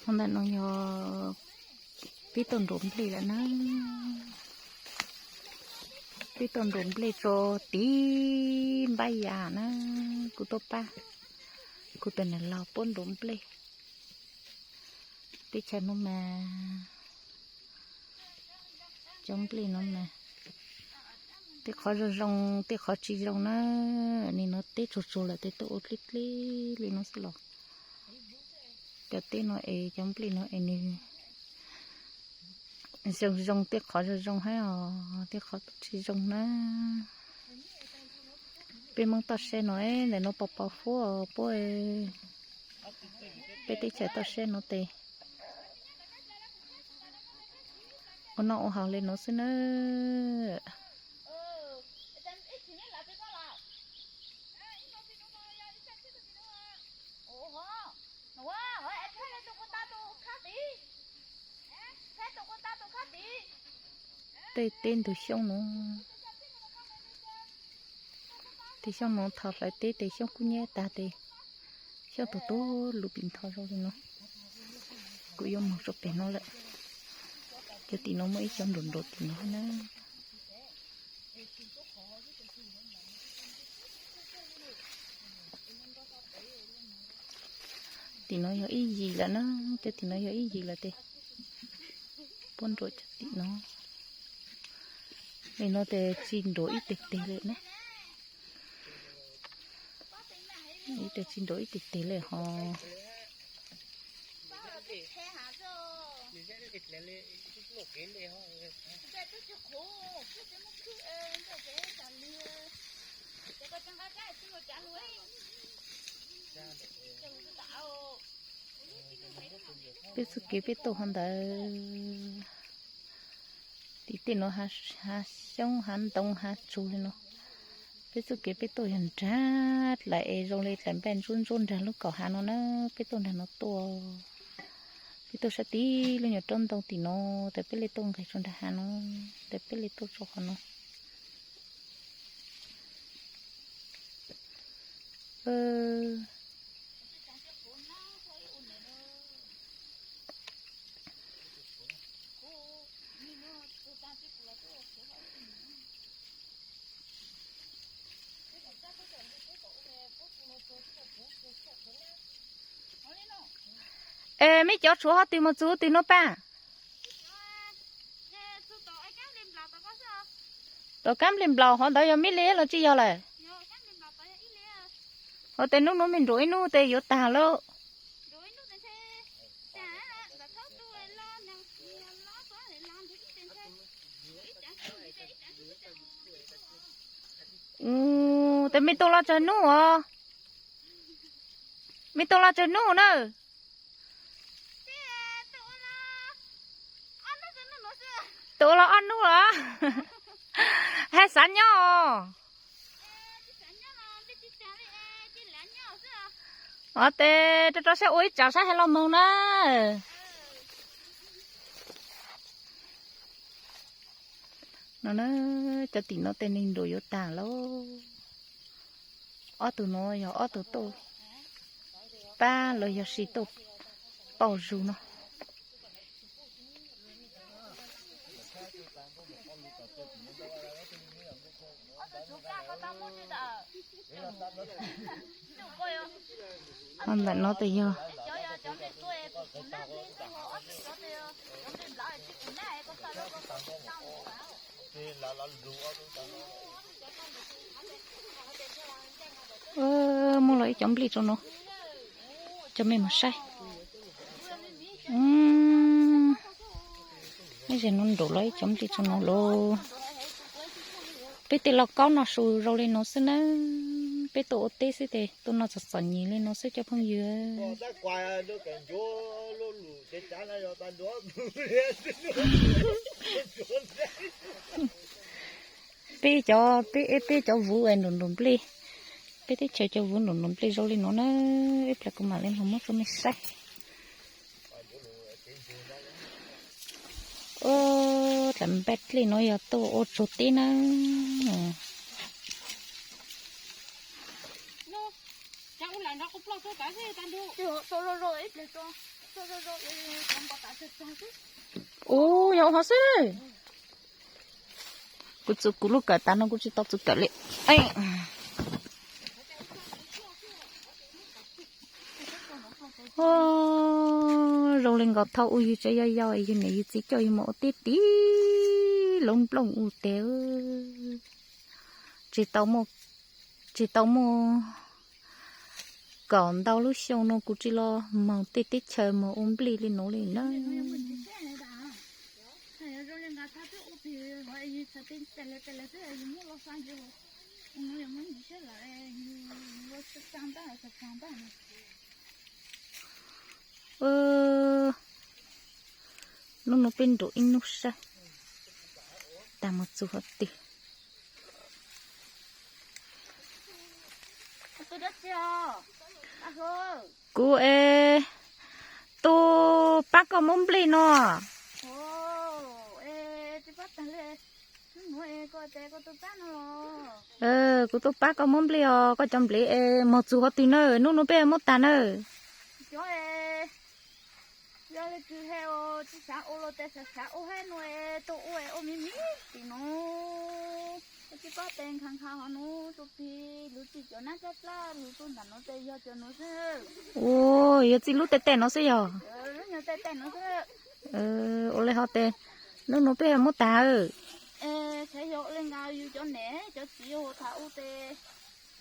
Ntawm no yog peb tuaj nrauv nplej lawm na. Peb tuaj nrauv nplej rau tim Npab Yas na. Kuv tuaj pab kuv tus niam laus puab nrauv nplej. Teb chaws no mas cov nplej no mas tej qhov zoo zoo, tej qhov tsis zoo na. Nim no teb tsuag tsuag lawm tes tuaj ua dleb dleb li no xwb los. Cov teb no es cov nplej no es nws zoo zoo, tej qhov zoo zoo thiab os, tej qhov tsis zoo na. Peb Hmoob toj siab no, ntawm no pos pos huab os puab. Peb teb chaws toj siab no tes ua noj ua haus li no xwb na. Tej teb ntug xyoob no, tej xyoob no thaum hlawv teb tes xyoob kub nyab tag tes xyoob tus tub lub pim ntho zoo li no. Kuv yuav mus rau pem no lawm. Cov tim no muaj ib cov nruam nruam tim no na. Tim no yog ib yim lawm na, cov tim no yog ib yim lawm tes puab nruam cov tim no. Li no tes tsis nruam ib teg teg li na. Ib tes tsis nruam ib teg teg li hos. Peb txoj kev peb tuaj hov ntawd, tim tej no hav xyoob hav ntoo hav tsuag li no. Peb txoj kev peb tuaj yog nrag dlaim es zoo li dlaim npaj ntsuab ntsuab nrag lub kaum hav no na. Peb tuaj nrag no tuaj, peb tuaj sab tid lub nyuag roob ntoo tim no, tes peb li tuaj nqis rau nrag hav no, tes peb li tuaj rau qhov no. Es meb cov tshuav ho twg mus txug twg no pab? Tom kab nplig nplaum hov ntawd yog meb li los tsis yog lawm? Hov tes nub nuav mej nruam ib nub tes yuav tag lawm. Tes mej tuaj los tsawg nub os? Mej tuaj los tsawg nub na? Tuaj los ob nub los? Haj xav nyob os. Os tes rau rau saib ua ib tsam saib hais los moog na. No na, cov tim no tes neeg nruam yuav tag lawm. Ob tug no yog ob tug tuaj pab los yog sis tuaj pauj zug no. Ho ntawm no tes yog muaj los ib cov nplej rau no, cov mej mus saib. Ib zaug no nraum los ib cov nplej rau no lauj. Peb tej lauj kaub no su zoo li no xwb na. Peb tuaj ua teb xwb tes tuaj noj txom txom nyem li no xwb cov phooj ywg. Peb cov, peb, peb cov vuv nraum nraum nplej, peb teb chaws cov vuv nraum nraum nplej zoo li no na. Ib pliag kuv mam li mus muab rau mej saib. Ua dlaim npaj dlej no yog tuaj ua tsuag teb na. Ub, yog ua hov xwb. Kuv txuas kuv lub kawm tas no kuv tsis tau txuas kawm li. Zoo li nkaus thaum ub yus tseem yau yau es yus niam yus txiv coj yus mus ua teb tid, lub nplooj ub teb. Tsis tau muaj, tsis tau muaj kaum ntau lub xyoo no kuv tsis los moog tej teb chaws moog ua nplej li nuav li na. Hnub no peb nrug ib hnub saib tas mus txug hov twg. Kuv es tus pab koj muab nplej no. Kuv tuaj pab koj muab nplej os, koj cov nplej es moog txug hov twg na, hnub no peb muab tag na. Yog le kws he tsis xav ua los tes xav xav ua he nuav es tuaj ua es ua miv miv tim nuav. Koj tsis pab tes nkhav nkhav hov nuav tus pig lug tim cov nab plab plab lug tuaj ntawm nuav tes yog cov nuav xwb. Ua, yog txij lub tej tej nuav xwb yog. Ua le hov tes hnub nuav peb muab tag. Xav yog ua le nkaus yus cov niam cov txiv ua thaum ub tes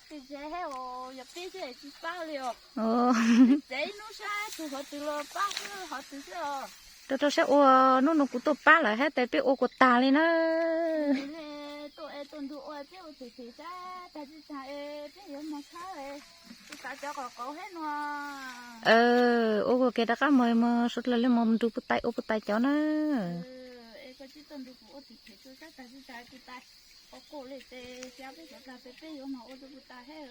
tsis ze he os, yog peb xwb tsis pab li os. Tsev ib hnub saib tug hov twg los pab xwb hov twg xwb os. Rau rau saib ua, hnub no kuv tuaj pab lawm hab tes peb ua kuas tag li na. Tuaj es tuaj ntug ua peb ua txhim txhim saib tag tsis tag es peb yuav moog tshab es tsis tas cov qom qauv hab nuav. Ua kuas kev rov qab moog moog suav dlawg le moog nrug puj tais ua puj tais cov na. Es koj tsis tuaj nrug kuv ua txhim txhim saib tag tsis tag puj tais qhov quaj li tes xyov peb cov tag peb peb yuav moog ua rua puj tais hab.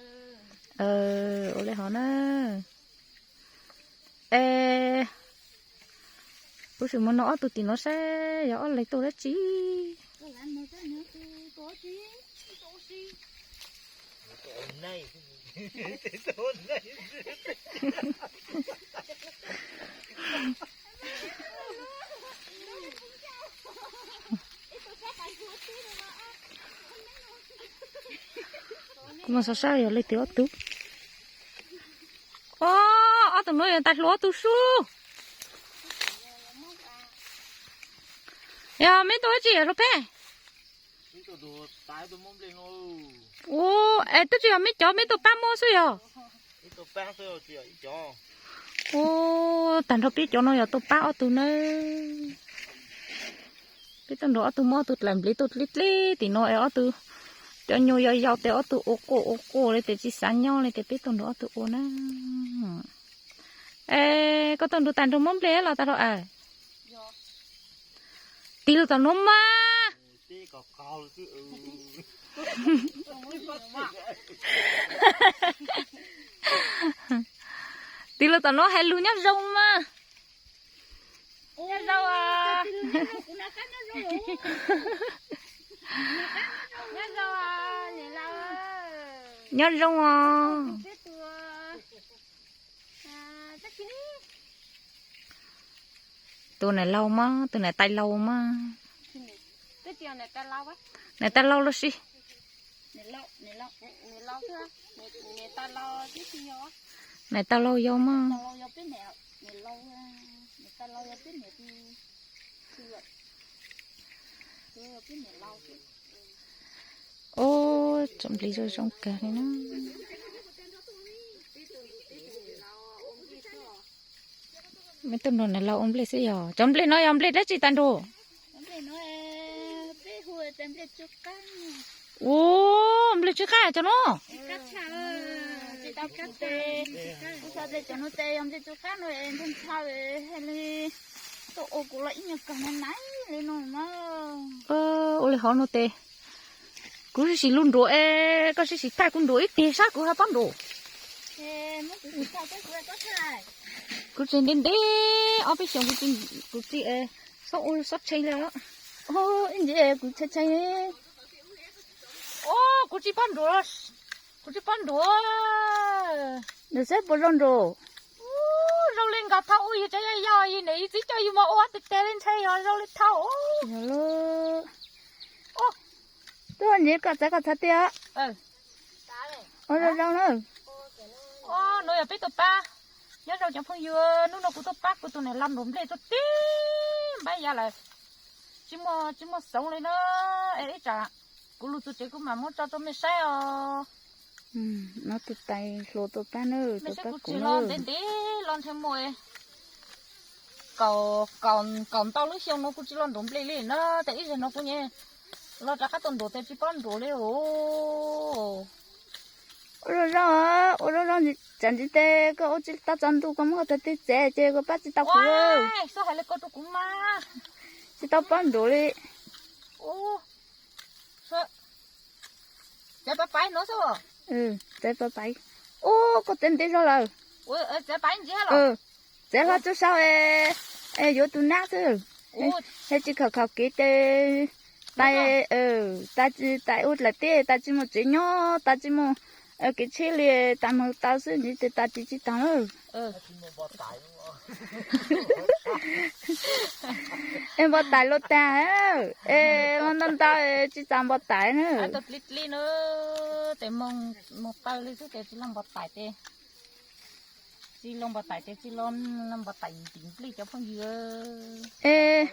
Ua le hov na. Es kuv sim mus nug ob tug tim nuav saib yog ob leeg tuaj dab tsi. Kuv mus xauv saib yog leej twg ob tug. Ob tug nuav yog tais hluas ob tug sub. Yog meb tuaj dab tsi hluas peb? Ua, es twb tsis yog meb cov meb tuaj pab muab xwb yog? Ua, tag nrho peb cov no yog tuaj pab ob tug nawb. Peb tuaj nrug ob tug muab ob tug dlaim npliv tuaj dleb dleb tim no es ob tug cov nyuas yau yau tes ob tug ua quaj ua quaj li tes tsis xav nyob li tes peb tuaj nrug ob tug ua na. Es koj tuaj nrug tag nrho muab nplej los tag hlo as? Tig lug tom nuav mas. Tig lug tom nuav hais lug nyob zoo mas. Nyob zoo os. Nyob zoo os. Tus niam laug mas, tus niam tais laug mas. Niam tais laug los sis. Niam tais laug yau mas. Ub, cov nplej zoo zoo kawg li na. Meb tuaj nrug niam laug ua nplej xwb yog. Cov nplej no yog nplej dab tsi tag nrho? Ub, nplej tsw qab cov no. Ua li hov no tes, kuv sib sim lug nruam es koj sib sim thaij kuv nruam ib teg sab kuv ho pob nruam. Kuv tseem ntev ntev ob peb xyoos kuv tsis xob ua xob tshee li. Ib ntsis kuv tshee tshee. Kuv tsis pob nruam, kuv tsis pob nruam. Nws saib puas zoo nraud. Zoo li nkawd thaum ub yus tseem yau yau, yus niam yus txiv coj yus mus ua tes tes li ntshe yog zoo li thaum ub. Tuaj ntsib koj txav koj txhais tiag. Ua zoo zoo na. Nuav yog peb tuaj pab. Nyob zoo cov phooj ywg, hnub no kuv tuaj pab kuv tus niam laus nruam nplej tuaj tib npab yav lawm. Tsis muaj, tsis muaj xoov li na. Es ib tsam kuv lug txug tsev kuv mam muab tso rau mej saib os. Nov tus tais hluas tuaj pab na, mej saib kuv tsis los ntev ntev los ntshe muaj kaum, kaum ntau lub xyoo no kuv tsis los nruam nplej li na, tes ib zaug no kuv nyiam los rov qab tuaj nruam tes tsis paub nruam li os. Ua zoo zoo, ua zoo zoo, tsam ntsis tes koj ua tsis tau tsaus ntuj koj muab koj tag teg txav ces koj pab tsis tau kuv. Xub hais li koj rau kuv mas. Tsis tau paub nruam li. Txav paiv paiv no xwb. Txav paiv paiv. Ub, koj txav ntev zog lawm. Txav hlo tsuas sau es yuav tus nab xwb. Yog tsis khaum khaum kev ces tais, tais tais ua dlaim teb, tais tsis muaj tsev nyob, tais tsis muaj kev tsheb li, tais mus tau xwb ntsis ces tais tsis tsis taag lawm. Es npau tais luaj taag, es ntau ntau tsis txaus npau tais na. Tes moog taw li xwb tes tsis lug npau tais tes, tsis lug npau tais tes tsis lug npau tais ntim nplej cov phooj ywg. Es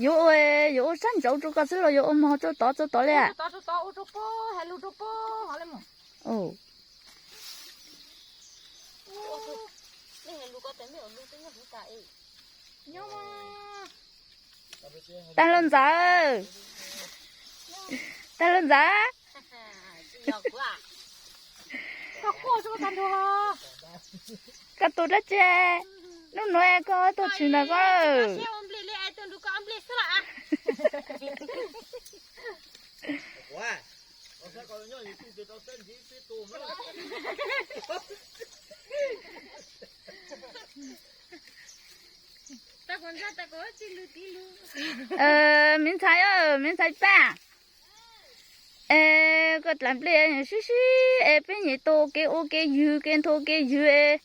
yuav ua, yuav ua sab ntsauv rau koj xwb los yuav ua mog rau tod rau tod li? Tag lug ntxawm, tag lug ntxawm. Koj tus dab tsi? Nub nuav koj tuaj tshwm ntawm koj. Me ntxhais, me ntxhais Paj, es koj dlaim nplej sib sib es peb nyiam tau kev ua kev ywg, kev nthuav kev ywg es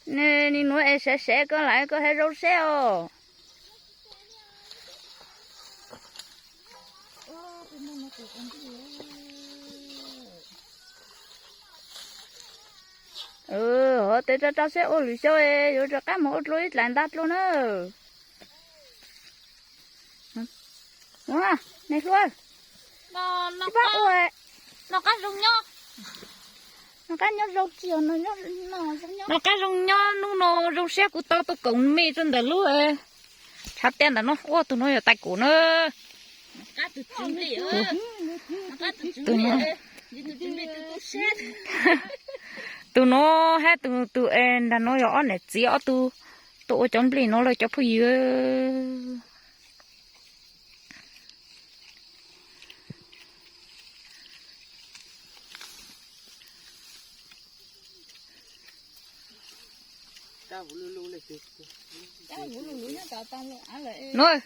nim nuav es sav sav koj lawm koj hab zoo sab os. Hov tes rau rau seb ua lwm xyoo yuav rov qab mus ua dlua ib dlaim ntag dlua na. Ua, me hluas, pab ua. Noj qab zoo nyob, noj qab nyob zoo tsi, noj qab zoo nyob, nub no zoo siab kuv tau tus koom me rau ntawm lub tshav tiaj ntawm no. Ua tus no yog tais kuv na. Tus no, tus no hab tus, tus nrag no yog ob niam txiv ob tug tuaj ua cov nplej no lawm cov phooj ywg. Nuav,